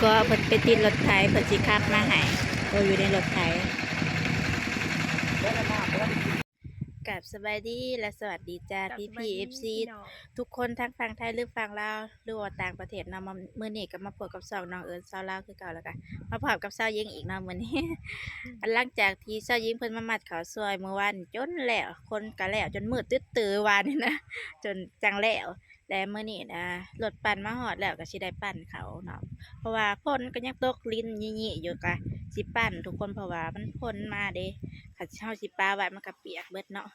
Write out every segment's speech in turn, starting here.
ກໍເພິ່ນໄປຕິດລົດໄຖ ເພິ່ນຊິຂັບມາໃຫ້ ໂອ້ ຢູ່ໃນລົດໄຖ. ກາບສະບາຍດີ ແລະ ສະຫວັດດີຈ້າ ພີ່ໆ ເອັຟຊີ ທຸກຄົນ ທັງຝັ່ງໄທ ຫຼື ຝັ່ງລາວ ຫຼືວ່າຕ່າງປະເທດເນາະ. ມາ ມື້ນີ້ກໍມາພົບກັບຊ່ອງນ້ອງເອີນຊາວລາວຄືເກົ່າ ແລ້ວກໍມາພ້ອມກັບຊາວຍິງອີກເນາະມື້ນີ້. ອືມ ຫຼັງຈາກທີ່ຊາວຍິງເພິ່ນມາມັດເຂົ້າຊ່ວຍມື້ວານຈົນແລ້ວ ຄົນກໍແລ້ວ ຈົນມືດຕຶດຕື້ວານນີ້ນະ ຈົນຈັ່ງແລ້ວ. ແລະ ມື້ນີ້ນະ ລົດປັ່ນມາຮອດແລ້ວ ກໍຊິໄດ້ປັ່ນເຂົ້າເນາະ ເພາະວ່າຝົນກໍຍັງຕົກລິນຍີ່ໆຢູ່ ກໍຊິປັ່ນທຸກຄົນ ເພາະວ່າມັນຝົນມາເດ້ ຄັນເຮົາຊິປະໄວ້ມັນກໍປຽກເບິດເນາະ.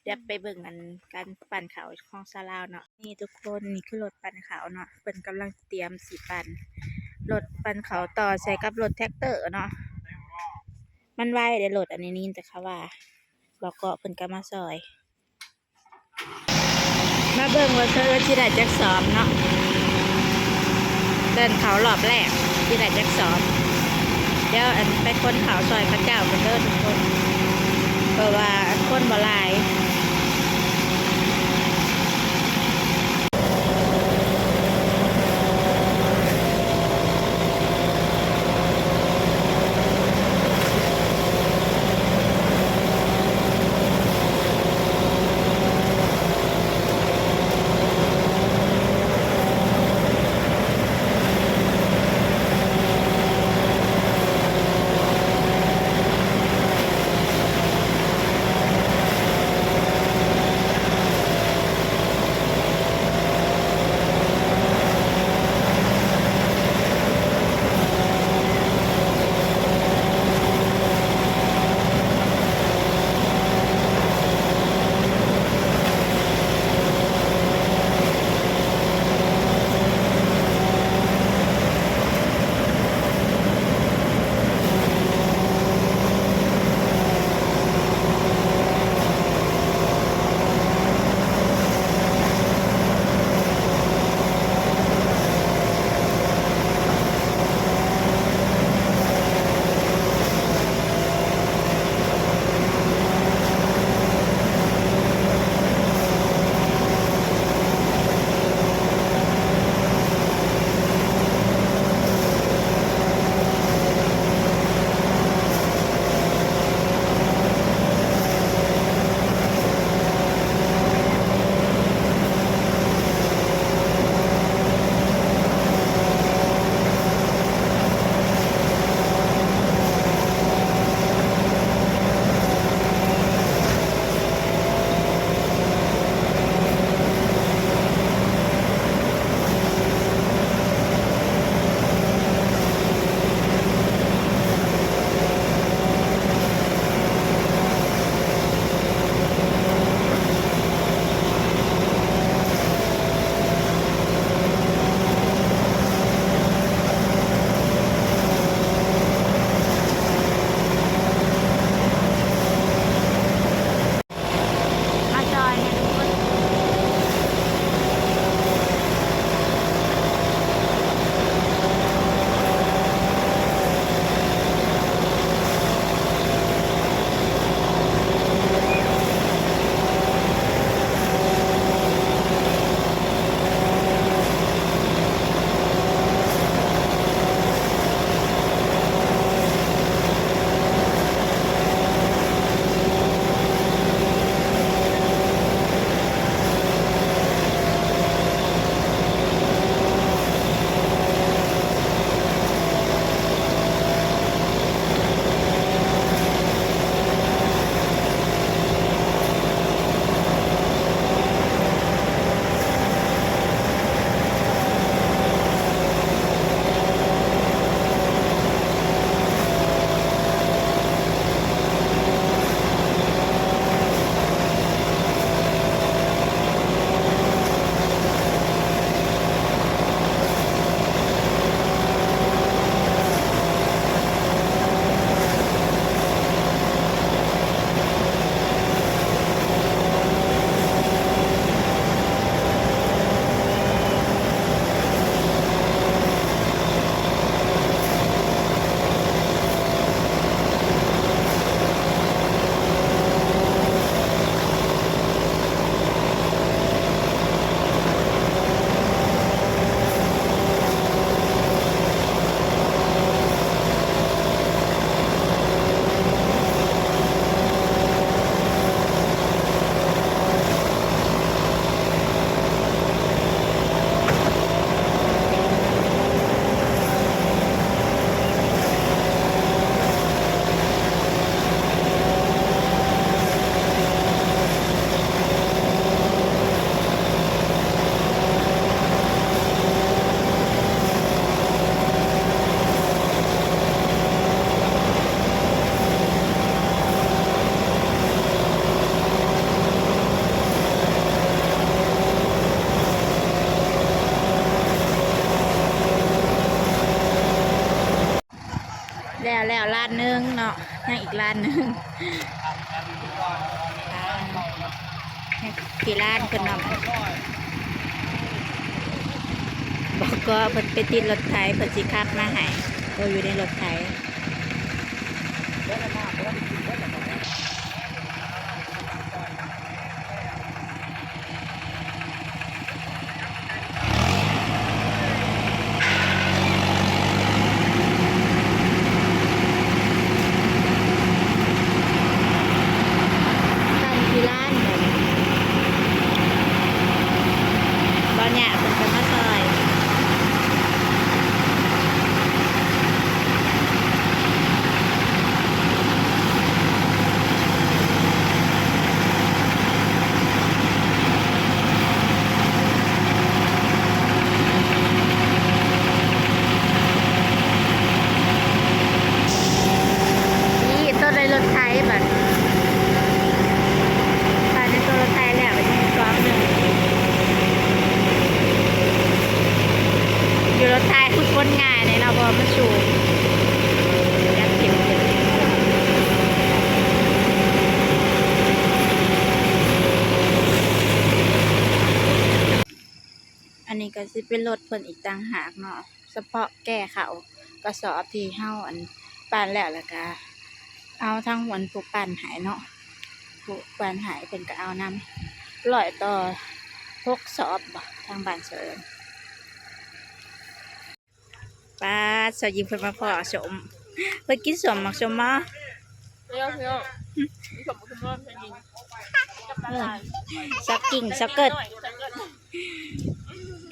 ດຽວໄປເບິ່ງອັນການປັ່ນເຂົ້າຂອງຊາວລາວເນາະ. ນີ້ທຸກຄົນ ນີ້ຄືລົດປັ່ນເຂົ້າເນາະ ເພິ່ນກຳລັງຕຽມຊິປັ່ນ ລົດປັ່ນເຂົ້າຕໍ່ໃສ່ກັບລົດແທຣັກເຕີເນາະ. ມັນໄວເດ້ລົດອັນນີ້ ໄດ້ຍິນແຕ່ເຂົາວ່າ ບໍ່ເກາະເພິ່ນກໍມາຊ່ອຍ. ມາເບິ່ງວ່າເຂົາເອີ້ນຊິໄດ້ຈັກສອບເນາະ ເດີນເຂົ້າຮອບແລກຊິໄດ້ຈັກສອບ. ດຽວອັນໄປຂົນເຂົ້າຊ່ອຍເຂົາເຈົ້າກັນເດີທຸກຄົນ ເພາະວ່າອັນຄົນບໍ່ຫຼາຍ. ແລ້ວລ້ານໜຶ່ງເນາະ ຍັງອີກລ້ານໜຶ່ງ ທີ່ຮ້ານເພິ່ນເນາະ ບກ ເພິ່ນໄປຕິດລົດໄຖ ເພິ່ນຊິຂັບມາໃຫ້ ໂອ ຢູ່ໃນລົດໄຖ. ຕັ້ງທີ່ຮ້ານ ບາດນີ້ ບ່າວຍະເພິ່ນກໍມາຊ່ອຍ. ນີ້ ໂຕໄດ້ລົດໄຖບັດ ບາດນີ້ໂຕລົດໄຖແລ້ວ ບັດນີ້ກອງໜຶ່ງ ຢູ່ລົດໄຖຄືຄົນງ່າຍແດ່ເນາະ ເພາະວ່າມັນສູງ ຈັບເກັບ ອັນນີ້ກໍຊິເປັນລົດເພິ່ນອີກຕ່າງຫາກເນາະ ສະເພາະແກ່ເຂົ້າກະສອບທີ່ເຮົາ ອັນ ປັ່ນແລ້ວ ແລ້ວກະເອົາທາງ ອັນ ຜູ້ປັ່ນໃຫ້ເນາະ ຜູ້ປັ່ນໃຫ້ເພິ່ນກະເອົານຳ ຮ້ອຍຕໍ່ຫົກສອບບໍ ທາງບ້ານເຂົາເອີ້ນ. ປາດ ສາວຍິງເພິ່ນມາພໍ້ສົ້ມ ເພິ່ນກິນສົ້ມ ໝາກສົ້ມບໍ? ເອີ ພີ່ນ້ອງ ສົ້ມ ສົ້ມ ສາວກິ່ງ ສາວເກີດ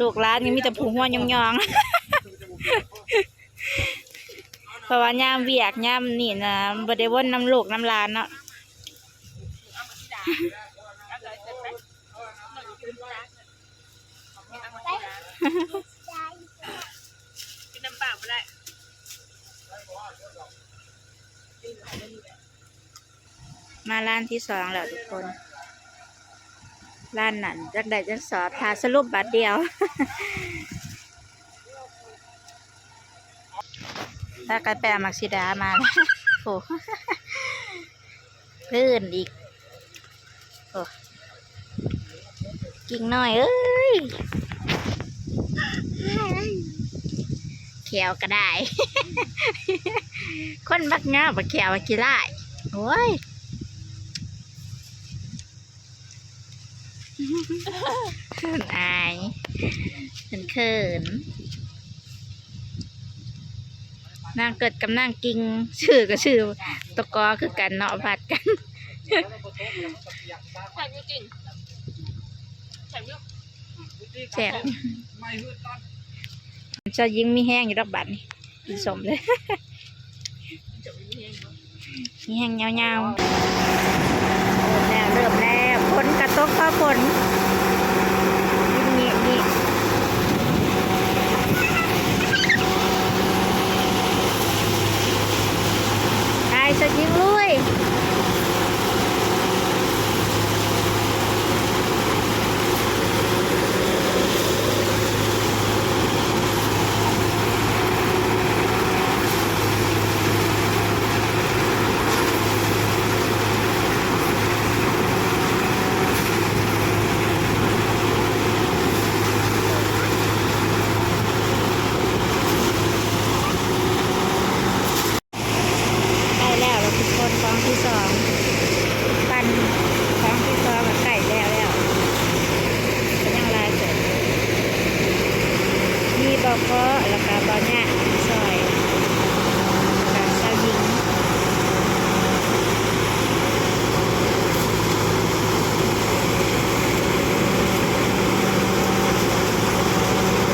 ລູກຫຼານນີ້ມີແຕ່ຜູ້ຫົວຫຍອງໆ ເພາະວ່າຍາມວຽກຍາມນີ້ນະ ບໍ່ໄດ້ວົນນຳລູກນຳຫຼານເນາະ. ກິນນ້ຳເປົ່າບໍ່ໄດ້ ມາຮ້ານທີສອງແລ້ວທຸກຄົນ ຮ້ານນັ້ນຈັກໄດ້ຈັກສອບ ຖ້າສະຫຼຸບບາດດຽວ. ພາກັນໄປເອົາໝາກສີດາມາແລ້ວ ໂອ້ ພື້ນອີກ ໂອ້ ກິ່ງນ້ອຍເອີຍ ແຂ້ວກະໄດ້ ຄົນມັກງາມ ບັກແຂ້ວຂີ້ລ້າຍ ໂອ້ຍ. ເຂີນອາຍ ເຂີນເຂີນ ນາງເກີດກັບນາງກິ່ງ ຊື່ກໍຊື່ ຕະກໍຄືກັນເນາະ ບາດກັນ ແຊບຢູ່ ກິນ ແຊບຢູ່ ແຊບ ສາວຍິງມີແຮງຢູ່ດອກບາດນີ້ ກິນສົ້ມເລີຍ ມີແຮງຍາວໆ ເລີ່ມແລ້ວ ເລີ່ມແລ້ວ ຝົນກະຕົກພໍຝົນ ໄປ ສາວຍິງລຸຍ. ໃກ້ແລ້ວແລ້ວທຸກຄົນ ກອງທີສອງ ປັ່ນກອງທີສອງກໍໃກ້ແລ້ວແລ້ວ ກໍຍັງຫຼາຍເຕີບ ມີບໍ່ເພາະ ແລ້ວກໍບໍ່ຍາກຊ່ອຍ ແລ້ວກໍຊາວຍິງ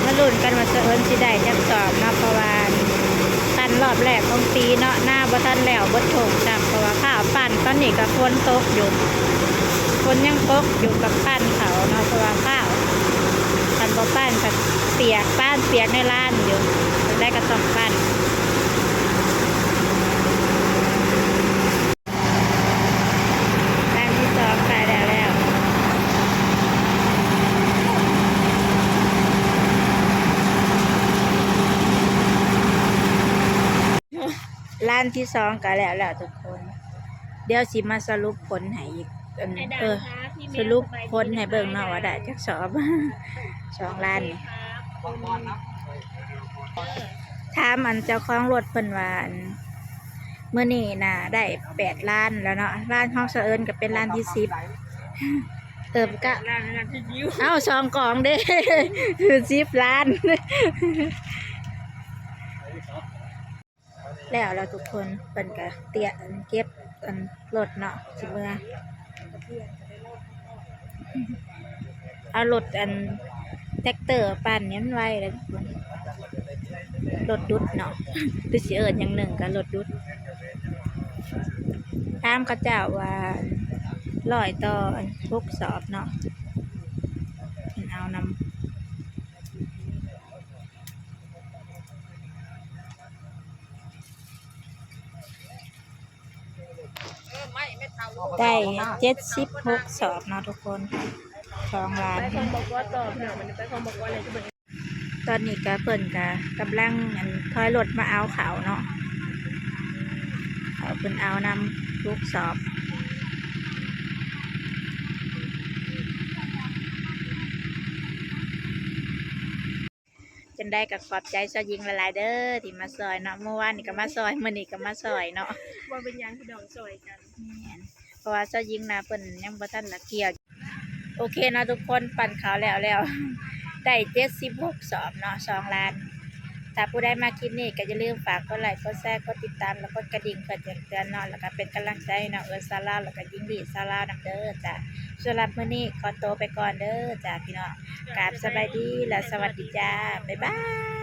ມາລຸ້ນກັນວ່າສະເອີນຊິໄດ້ຈັກສອບເນາະ ເພາະວ່າ ປັ່ນຮອບແລກຂອງປີເນາະ ນາບໍ່ທັນແລ້ວເບິດທົ່ງຊ້ຳ ເພາະວ່າຟ້າວປັ່ນ ຕອນນີ້ກໍຝົນຕົກຢູ່ ຝົນຍັງຕົກຢູ່ ກໍປັ່ນເຂົ້າເນາະ ເພາະວ່າຟ້າວ ຄັນບໍ່ປັ່ນກໍປຽກ ປ້ານປຽກໃນລານຢູ່ ຈັ່ງໃດກໍຕ້ອງປັ່ນ. ຮ້ານທີສອງຂາຍແລ້ວແລ້ວ. ລ້ານທີສອງກໍແລ້ວແລ້ວທຸກຄົນ. ດຽວຊິມາສະຫຼຸບຜົນໃຫ້ອີກ ອັນ ເອີ ສະຫຼຸບຜົນໃຫ້ເບິ່ງເນາະວ່າໄດ້ຈັກສອບ ສອງລ້ານນີ້. ຖາມອັນເຈົ້າຂອງລົດເພິ່ນວ່າ ອັນ ມື້ນີ້ນະໄດ້ແປດລ້ານແລ້ວເນາະ, ລ້ານຂອງສາວເອີນກໍເປັນລ້ານທີສິບ ເອີ ກະ ເອົ້າ ສອງກອງເດ້ ຄືສິບລ້ານ. ແລ້ວ ແລ້ວທຸກຄົນ ເພິ່ນກະຕຽມເກັບອັນລົດເນາະ ຊິເມືອ ເອົາລົດອັນແທັກເຕີປັ່ນນີ້ມັນໄວເດ້ທຸກຄົນ ລົດດຸດເນາະ ຫຼືຊິເອີ້ນຫຍັງໜຶ່ງກະລົດດຸດ. ຖາມເຂົາເຈົ້າວ່າຮ້ອຍຕໍ່ຫົກສອບເນາະ ເພິ່ນເອົານຳ. ໄດ້ເຈັດສິບຫົກສອບເນາະທຸກຄົນ ສອງລ້ານ. ຕອນນີ້ກະເພິ່ນກະກຳລັງ ອັນ ຖອຍລົດມາເອົາເຂົ້າເນາະ ເຂົາເພິ່ນເອົານຳຫົກສອບ. ຈັ່ງໃດກໍຂອບໃຈຊາວຍິງຫຼາຍໆເດີທີ່ມາຊ່ອຍເນາະ, ມື້ວານນີ້ກໍມາຊ່ອຍ ມື້ນີ້ກໍມາຊ່ອຍເນາະ. ບໍ່ເປັນຫຍັງ ພີ່ນ້ອງຊ່ອຍກັນ. ແມ່ນ ເພາະວ່າຊາວຍິງນະເພິ່ນຍັງບໍ່ທັນລະກ່ຽວ. ໂອເຄເນາະທຸກຄົນ ປັ່ນເຂົ້າແລ້ວແລ້ວ ໄດ້ເຈັດສິບຫົກສອບເນາະ ສອງລ້ານ. ຖ້າຜູ້ໃດມັກຄລິບນີ້ກໍຢ່າລືມຝາກກົດໄລ ກົດແຊ ກົດຕິດຕາມ ແລະ ກົດກະດິ່ງເພື່ອແຈ້ງເຕືອນເນາະ ແລ້ວກໍເປັນກຳລັງໃຈໃຫ້ນ້ອງເອີນຊາວລາວ ແລ້ວກໍຍິງດີຊາວລາວນຳເດີຈ້າ. ສຳລັບມື້ນີ້ຂໍໂຕໄປກ່ອນເດີຈ້າພີ່ນ້ອງ. ກາບສະບາຍດີ ແລະ ສະຫວັດດີຈ້າ ບາຍບາຍ.